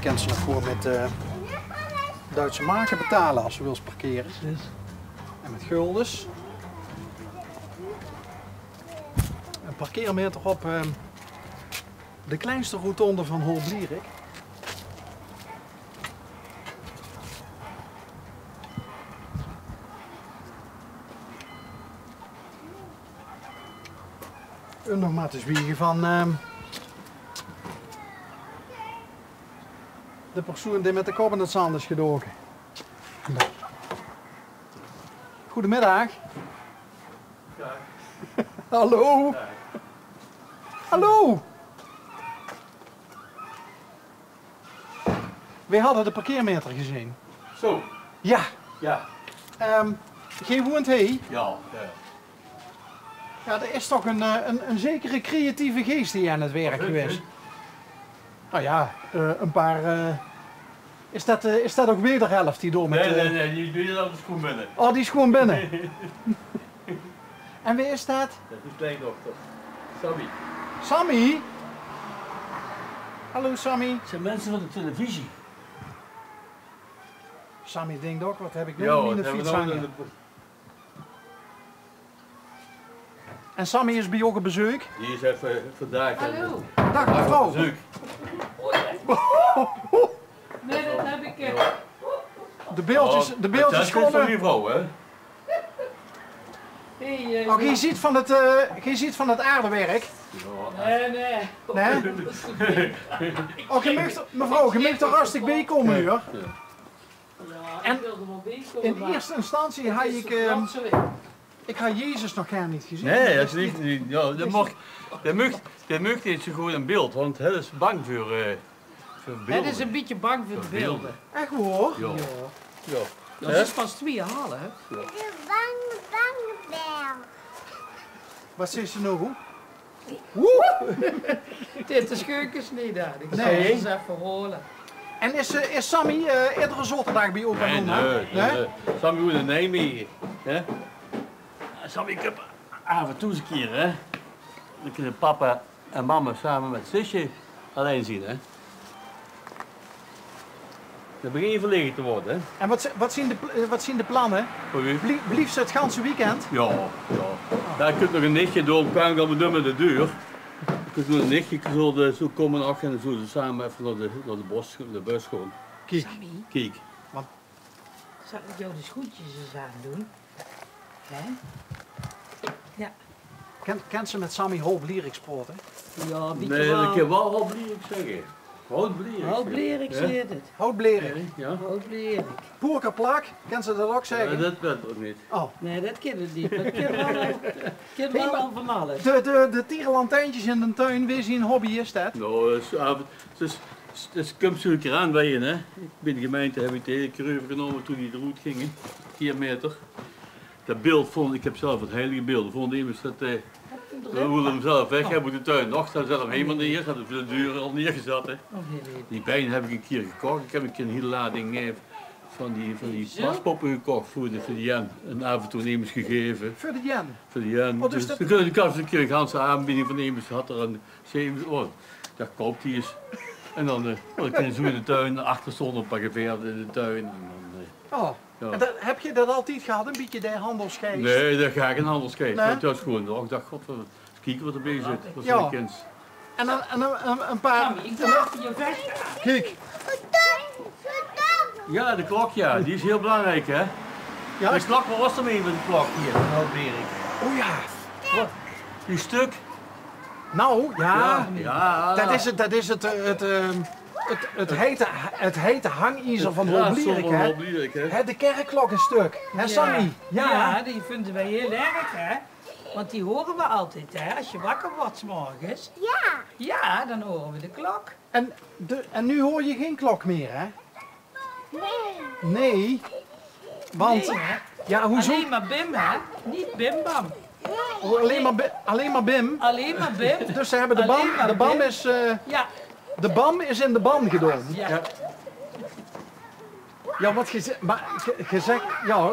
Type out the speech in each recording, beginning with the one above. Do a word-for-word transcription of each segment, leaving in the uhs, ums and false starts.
Kins se nog gewoen mit, eh, Duitse marke betale es se wils parkere. En mit guldes. En parkeer mit op, eh, de kleinste rotonde van Holblierik. Um nog mer te zwiege van, eh, de persoen die mit de kop in 't zand is gedoge. Goedemiddag. Hallo. Hallo. Weej hadde de parkeermeter gezeen. Zo. Ja. Ja. Ehm, geej woent hie? Ja, ja. Ja, d'r is toch ein, eh, ein, ein zekere creatieve gees hie aan 't werk gewaes. Nou ja, eh, ein paar, eh, is det, eh, is det ouch wederhelf die door mit, nee, eh, nee, nee, die, die is gewoen binne. Oh, die is gewoen binne. En wae is det? Det is kleindochter. Sammy. Sammy? Hallo Sammy. 't Zeen minse van de televisie. Sammy dinkt ouch, waat heb ik noe op miene fiets hange? En Sammy is bie uch op bezeuk? Die is effe vandaag, eh, hallo. Dag mevrouw. Op bezeuk. Nee, det heb ik, eh, de beeldjes, de beeldjes kómme. Van die vrouw, hè? Hey, eh, oh, geej ziet van 't, eh, geej ziet van 't aardewerk. Ja. Nee, nee. Nee? Oh, geej mugt, mevrouw, geej mugt d'r rustig bie kómme, huur. Ja. En in eerste instantie had ik, eh, ik had Jezus nog gaar neet gezeen. Nee, det is neet, ja, det mag, det mag, det mag neet zo good in beeld, want hae is bang veur, eh, veur beelden. Hae is ein bietje bang veur de beelden. Ech waor? Ja. Ja. Ja. Det is pas twieënhalf. Ja. De bang, bang beeld. Waat zaes se noe? Woe! Dit is geukes neet, hè? Ik zal 't ins effe hole. En is, eh, is Sammy, eh, iedere zaoterdag bie opa en oma? Nee, nee, nee. Sammy woent in Nijmegen, hè? Sammy, ik heb af en toe ins ein kier, hè? Dan kinne papa en mama same mit zusje allein zien, hè? Dan begin je verlegen te worden, hè? En wat zi-, wat zien de pl-, eh, wat zien de plannen? Voor u? Blie-, blief ze 't ganse weekend? Ja, ja. Dao kump nog ein nichtje, daorum kwaam ik al meteen aan de deur. Ik heb nog ein nichtje, ik zal de, zo kómme en dan zullen ze same effe nao de, nao de bos, nao de bus gaon. Kiek. Sammy. Kiek. Zal ik jou de schoentjes eens aandoen? Hè? Ja. Ken, kens se mit Sammy Holblierik praote? Ja, ein bietje. Nee, waal. Ik kan waal Holblierik zegge. Holblierik. Holblierik, ja. Zit 't. Holblierik. Ja. Holblierik. Poerkerplak, kens se det ouch zegge? Ja, det weit ik neet. Oh. Nee, det kin ik neet. Det kin waal, kin waal van alles. De, de, de tierenlantijntjes in de tuin, wae zien hobby is det? Nou, det is af-, dus, dus kump zoe ein kier aan bie je, hè. Bie de gemeinte heb ik de hele kier euvergenómme toen die d'roet ginge. Veer meter. Det beeld vond, ik heb zelf 't heilige beeld. Vond emes det, eh, we woeële 'm zelf weg hebbe oet de tuin. Och, det zat 'm helemaol neer. Hadde veur de deur al neergezat, hè. Die bein heb ik ein kier gekoch. Ik heb ein kier ein hiel lading, eh, van die, van die paspoppe gekoch veur de, veur de Jen. En af en toe aan emes gegeve. Veur de Jen? Veur de Jen. Oh, dus det, dan kóns se ein kier ein ganse aanbieding van emes, had d'r ein Zeven, oh, det koup die ins. En dan, eh, oh, dan kinne ze in de tuin, achter stónge ein paar gevaerde in de tuin. En dan, eh, oh. Ja. En det, heb geej det altied gehad, ein bietje de handelsgeis? Nee, det gaf gein handelsgeis. Nee? Det waas gewoen, och, ik dach, god, ins kieke waat d'r bie zit, waat se kins. En dan, en dan ein, ein paar... Kiek. Ja, de klok, ja. Die is hiel belangriek, hè? Ja, de klok, waat waas d'r mit de klok hie in Holblierik? O ja. Waat? Die stuk. Nou, ja. Ja, ja. Det is 't, det is 't, eh, 't, ehm, 't, 't heite, 't heite hangiezer van Holblierik, hè? Hè, de kerkklok is stuk. Hè, Sammy? Ja. Ja, die vinje weej hiel erg, hè? Want die hure we altied, hè? Es se wakker wuuers 's morges. Ja. Ja, dan hure we de klok. En de, en noe huuers se gein klok mier, hè? Nee. Nee. Want, nee, hè? Ja, hoezo? Allein mer bim, hè? Neet bim bam. O, allein mer bi-, allein mer bim? Allein mer bim. Dus ze hebbe de bam, allein mer de bam bim. Is, eh, ja, de bam is in de ban gedaon. Ja. Ja. Ja, waat geej ze-, mer ge-, geej zegt, ja,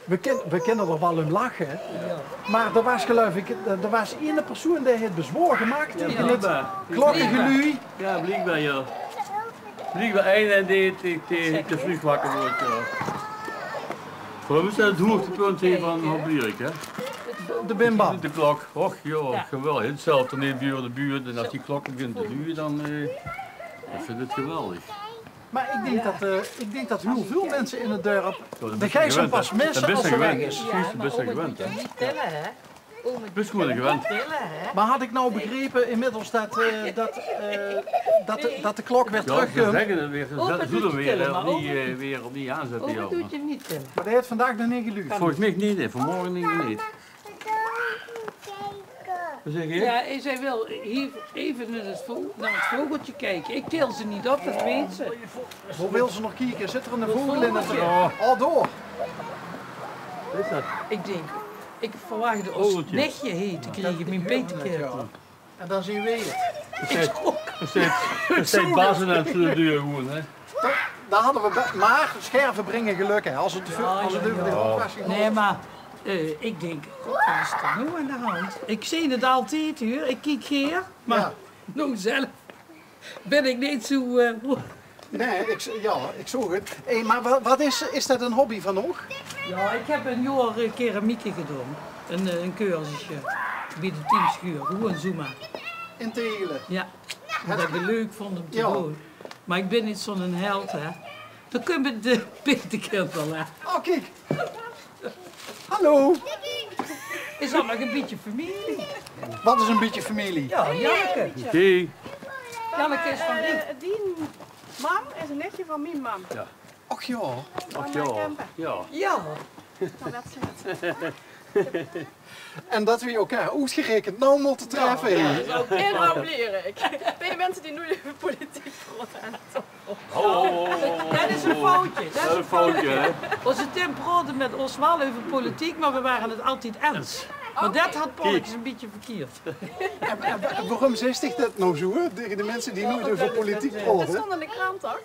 we kin-, we kinne d'r waal um lache. Ja. Mer d'r waas, geluif ik, d'r, d'r waas eine persoen dae haet bezwaor gemaak taege 't klokkegeluid. Ja, bliekbaar, ja. Liek weer ein en die, die, die te vreug wakker weurt, jao. Veur mich is det 't hoogtepunt hie van Hobbelierik, hè? De bimbam. De klok. Och, jao, geweldig. Hetzelfde neet bie de buurt. En es die klok begint te luje, dan, eh, ich vinj 't geweldig. Mer ich dink det, eh, ich dink det hiel väöl minse in 't dörp de Gijs pas misse es ze weg is. Jao, mer bès te gewend, hè? Bès gewoon gewend. Mer had ich noe begrepe inmiddels det, eh, det, eh, det de, det de klok weer trökkump? Jao, ze zègke 't weer, ze zölle 'm weer opnuuj, eh, weer opnuuj aanzètte, jao. Mer dae haet vandaag nog neet geluud. Volges mich neet, hè. Vanmorge neet. Waat zègk geer? Jao, hae zag: "Wil effe nao 't vo-, nao 't vogeltje kieke." Ich til ze neet op, det weit ze. Wo wil ze nao kieke? Zit d'r eine vogel in 't... Oh, dao. Waat is det? Ich dink, ich verwach ós nichtje hie te kriege, mien petekind. En dan zeen weej 't. Ich ouch. D'r steit, d'r steit Bas aan de deur gewoon, hè. Dao hadde we be-, mer scherve bringe gelök, hè. Es 't, es 't euver de grond waas gegaon. Nae, mer, eh, ich dink, waat is d'r noe aan de hand? Ich zeen 't altied, huur. Ich kiek hie, mer noe zelf bön ich neet zoe, eh, Nae, ich, jao, ich zoog 't. Hé, mer wa-, waat is, is det ein hobby van uch? Jao, ich höb ein jaor, eh, keramiek gedaon. Ein, eh, ein cursusje bie de Teamschuur, gewoon zoe mer. In Tegele? Jao, det ich 't leuk vónj óm te doon. Mer ich bön neet zoe'n held, hè. Dan kump 't, eh, petekind al aan. Oh, kiek. Hallo. Is allemaol ein bietje femilie. Waat is ein bietje femilie? Jao, Janneke. Hey. Janneke is van... Eh, dien mam is ein nichtje van mien mam. Jao. Och jao. Och jao. Jao. Jao. En det we elkaar oetgerekend noe mótte treffe, hè? Jao, det is ouch in Hobbelierik. Bie de minse die noeit euver politiek praote. Ho, ho, ho, ho. Det is ein foutje. Det is ein foutje, hè? Ózze Tim praote mit ós waal euver politiek, mer we wore 't altied ins. Mer det had Paul ins ein bietje verkeerd. En, en wa-, waorum zaes dich det noe zoe, hè? Taenge de minse die noeit euver politiek praote. Det stóng in de krant, toch?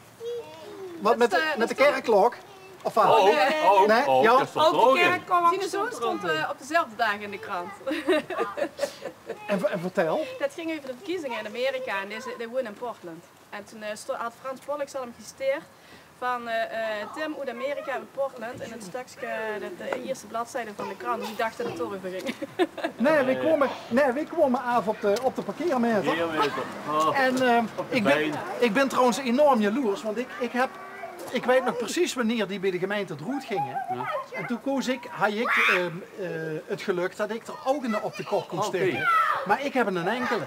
Waat mit de, mit de kerkklok? Of waat? Nae? Jao. Zien zoon stóng, eh, op dezelfde daag in de krant. En, en vertèl. Det ging euver de verkiezinge in Amerika en dae, dae woont in Portland. En toen, eh, sto-, had Frans Pollux had 'm geciteerd van, eh, eh, Tim oet Amerika oet Portland in 't stökske, det, de ierste bladzijde van de krant. Dus ich dach det 't dao-euver ging. Nae, weej kwome, nae, weej kwome aaf op de, op de parkeermeter. En, eh, ich bön, ich bön trouwens enorm jaloers, want ich, ich höb, ich weit nog precies wienie die bie de gemeinte d'roet ginge. En toen koos ich, had ich, eh, eh, 't gelök det ich d'r ouch eine op de kop kós tikke. Mer ich höb eine enkele.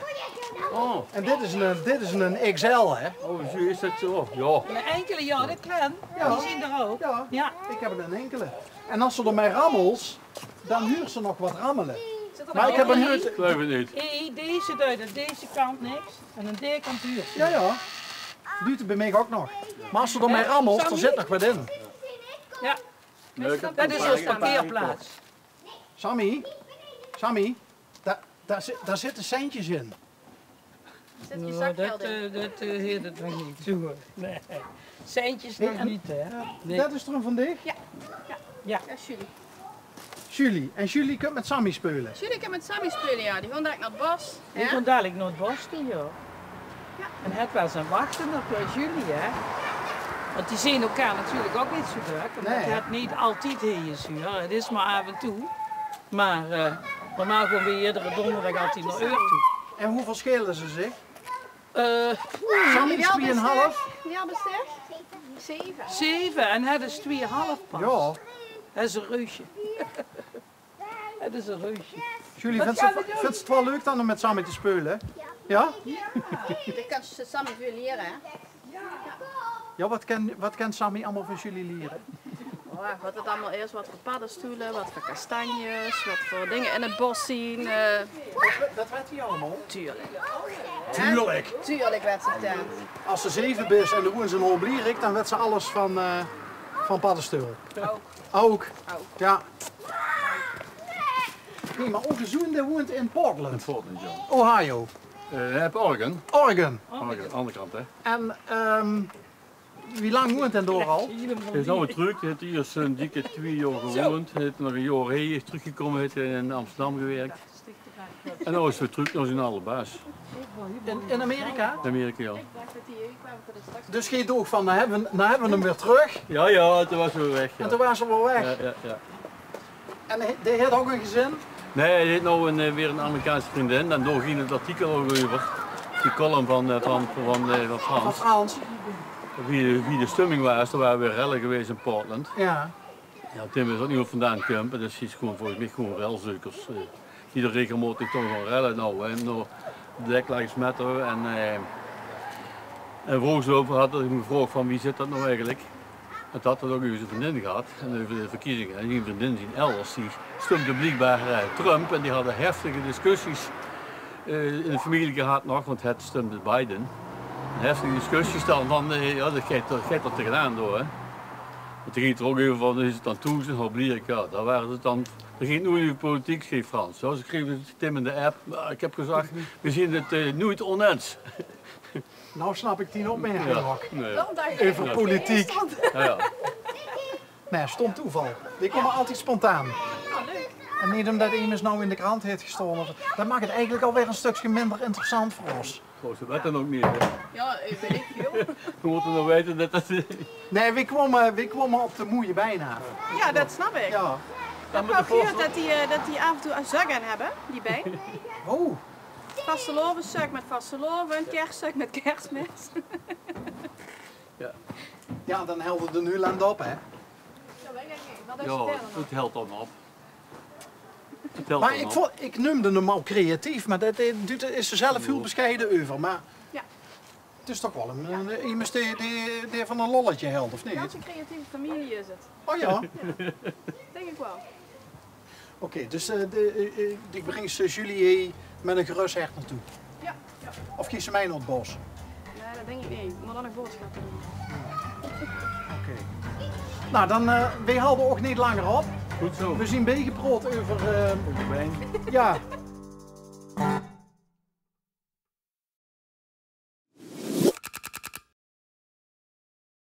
Oh. En dit is eine, dit is eine X L, hè? Oh, zoe is det zoe. Jao. Eine enkele, jao, det kan. Jao. Die zien d'r ouch. Jao. Ich höb eine enkele. En es se d'r mei rammels, dan huurs se nog waat rammele. Mer ich höb ein... Ich geluif 't neet. Hé, deze duit aan deze kant niks. En aan die kant huurs se. Jao, jao. Duit 't bie mich ouch nog. Mer es se d'r mei rammels, d'r zit nog waat in. Jao. Det is ós parkeerplaats. Sammy, Sammy, dao, dao zi-, dao zitte centjes in. Zit dien zakgeld in? Nae, det, eh, det, eh, heet 't nog neet zoe. Nae. Centjes nog neet, hè? Nae. Det is d'r ein van dich? Jao. Jao. Jao, Julie. Julie. En Julie kump mit Sammy speule? Julie kump mit Sammy speule, jao. Die gaon dalik nao 't bos. Die gaon dalik nao 't bos toe, jao. Jao. En het waas aan wachte op, eh, Julie, hè? Want die zeen elkaar natuurlik ouch neet zoe dök, ómdet het neet altied hie is, huur. Het is mer aaf en toe. Mer, eh, normaal gaon weej iedere donderdig altied nao Eur toe. En wieväöl sjaele ze zich? Eh, Sammy is twieënhalf. Jao, beslis. Zeve. Zeve en het is twieënhalf pas. Jao. Het is ein reusje. Het is ein reusje. Julie, vinjs se, vinjs se 't waal leuk dan óm mit Sammy te speule? Jao? Jao? Jao. Dan kans se Sammy väöl liere, hè? Jao, waat kan, waat kan Sammy allemaol van Julie liere? Oh, waat 't allemaol is, waat veur paddestoele, waat veur kastanjes, waat veur dinger in 't bos zien, eh. Det, det weit ze allemaol? Tuurlik. Tuurlik. Tuurlik weit ze 't, jao. Es se zeve bis en doe woens in Hobbelierik, dan weit ze alles van, eh, van paddestoel. Ouch. Ouch. Ouch. Jao. Nae, mer ózze zoon dae woont in Portland. In Portland, jao. Ohio. Eh, hae haet Oregon. Oregon. Oregon, anger kant, hè. En, ehm, wie lang woont dae dao al? Dae is noe weer trök. Dae haet iers ein dikke twieë jaor gewoond. Hae is nog ein jaor hie trökgekómme, haet in Amsterdam gewirk. En noe is 'r weer trök nao zien alde baas. In, in Amerika? In Amerika, jao. Dus geej doog van, noe hebbe we, noe hebbe we 'm weer trök. Jao, jao, toen waas 'r weer weg, jao. En toen waas 'r weer weg. Jao, jao, jao. En hae, dae haet ouch ein gezin? Nae, hae haet noe ein, eh, weer ein Amerikaanse vriendin. En dao ging 't artikel ouch euver. Die column van, eh, van, van, eh, van Frans. Van Frans. Wie, wie de stumming waas, d'r wore weer relle gewaes in Portland. Jao. Jao, Tim wis ouch neet wo 't vandaan kump. Det is gewoon, volges mich gewoon relzeukers, eh, die d'r regelmaotig toch van relle. Noe, hè, noe Black Lives Matter en, eh, en Voogelsloper had 'm gevraog van: wie zit det noe eigelik? En toen had 'r 't ouch euver zien vriendin gehad en euver de verkiezinge. En zien vriendin, zien elders, die stumde bliekbaar, eh, Trump. En die hadde heftige discussies, eh, in de femilie gehad nog, want hae stumde Biden. En heftige discussies dan van, eh, jao, det geit d'r, geit d'r tegenaan door, hè. Want toen ging 't d'r ouch euver van: is 't dan thoes in Hobbelierik? Jao, dao ware ze dan, dao ging 't noeit euver politiek, schreef Frans. Jao, ze schreef Tim in de app: "Ah, ik heb gezag, we zien 't, eh, noeit oneens." Noe snap ik dien opmerking ouch. Nae. Euver politiek. Jao, jao. Nae, stom toeval. Die kómme altied spontaan. En neet ómdet emes noe in de krant haet gestaon. Det maak 't eigelik alweer ein stökske minder interessant veur ós. Goh, ze wete ouch neet, hè. Jao, eh, weit ik väöl. We mótte nog weite det det... Nae, we kwome, we kwome op de moeie bein aaf. Jao, det snap ik. Jao. Ik höb ouch gehuurd det die, eh, det die aaf en toe ein zök aan höbbe, die bein. Oh. Vastelaovessök mit vastelaovend, kerstsök mit kersmis. Jao. Jao, dan hèlt 't d'r noe aan op, hè? Jao, 't hèlt dan op. 't Hèlt dan op. Mer ik vónj, ik neumde 'm al creatief, mer det, det, det is 'r zelf hiel besjeie euver. Mer 't is toch waal ein, ein, emes dae, dae, dae van ein lolletje hèlt, of neet? Ein ganse creatieve femilie is 't. Oh jao? Jao. Dink ik waal. Oké, dus, eh, de, eh, eh, ik breng, eh, Julie mit ein gerös hert nao toe. Jao, jao. Of geis se mei nao 't bos? Nae, det dink ik neet. Ik mót dan nog boodsjappe doon. Oké. Noe, dan, eh, we halde ouch neet langer op. Good zo. We zien biegepraot euver, eh, euver de bein. Jao.